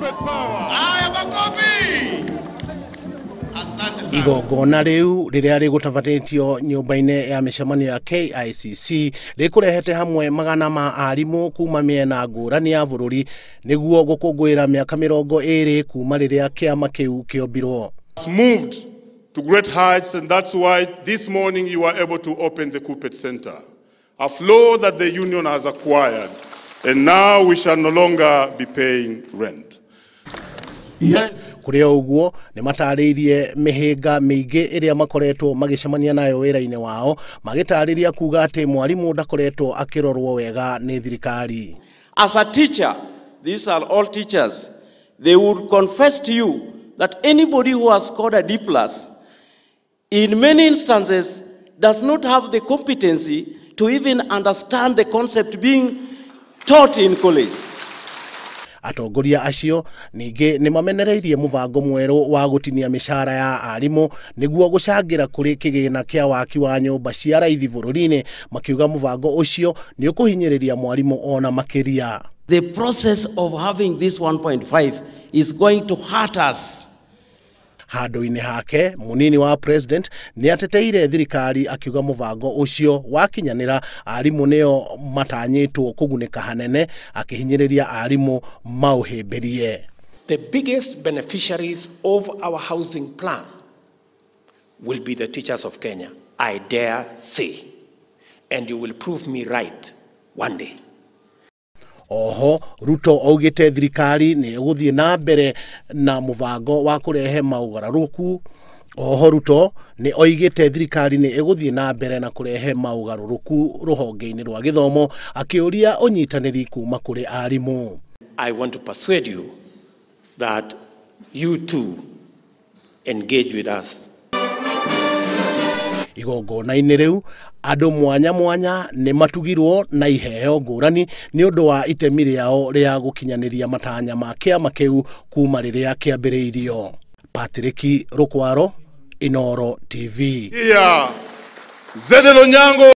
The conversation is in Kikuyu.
Kuppet power. Haya, makofi. Asante sana. Igongona rĩu rĩrĩa rĩgũtabanĩtio nyũmba-inĩ ya mĩcemanio ya KICC rĩkũrehete hamwe magana ma arimũ kuma mĩena ngũrani ya bũrũri nĩguo gũkũngũĩra mĩaka 20 kuma rĩrĩa kĩama kĩu kĩombirwo. Moved to great heights, and that's why this morning you were able to open the Kuppet Center, a floor that the union has acquired, and now we shall no longer be paying rent. Kũrĩ o ũguo nĩ matarĩirie mĩhĩnga mĩingĩ ĩrĩa makoretwo magĩcemania nayo wĩra-inĩ wao, magĩtarĩria kuga atĩ mwarimũ ndakoretwo akĩrorwo wega nĩ thirikari. As a teacher, these are all teachers, they would confess to you that anybody who has scored a D plus, in many instances, does not have the competency to even understand the concept being taught in college. Atongoria acio ningĩ nĩ mamenereirie mũbango mwerũ wa gũtinia mĩcara ya arimũ nĩguo gũcangĩra kũrĩ kĩgĩna kĩa waki wa nyũmba cia raithi bũrũri-inĩ, makiuga mũbango ũcio nĩ ũkũhinyĩrĩria mwarimũ ona makĩria. The process of having this 1.5 is going to hurt us. Handũ-inĩ hake mũnini wa president nĩ ateteire thirikari akiuga mũbango ũcio wakinyanĩra arimũ nĩo matanyĩtwo kũgunĩka hanene, akĩhinyĩrĩria arimũ maũhĩmbĩrie. The biggest beneficiaries of our housing plan will be the teachers of Kenya, I dare say, and you will prove me right one day. Oho Ruto augĩte thirikari nĩ ĩgũthiĩ na mbere na mũbango wa kũrehe maũgarũrũku. Oho Ruto nĩ oigĩte thirikari nĩ ĩgũthiĩ na mbere na kũrehe maũgarũrũku rũhonge-inĩ rwa gĩthomo, akĩũria ũnyitanĩri kuma kũrĩ arimũ. I want to persuade you that you too engage with us. Igongona-inĩ rĩu andũ mwanya mwanya nĩ matugirwo na iheo ngũrani nĩ ũndũ wa itemi rĩao rĩa gũkinyanĩria matanya ma kĩama kĩu kuma rĩrĩa kĩambĩrĩirio. Patrick Rukwaro, Inooro TV. Here, Zedel Onyango.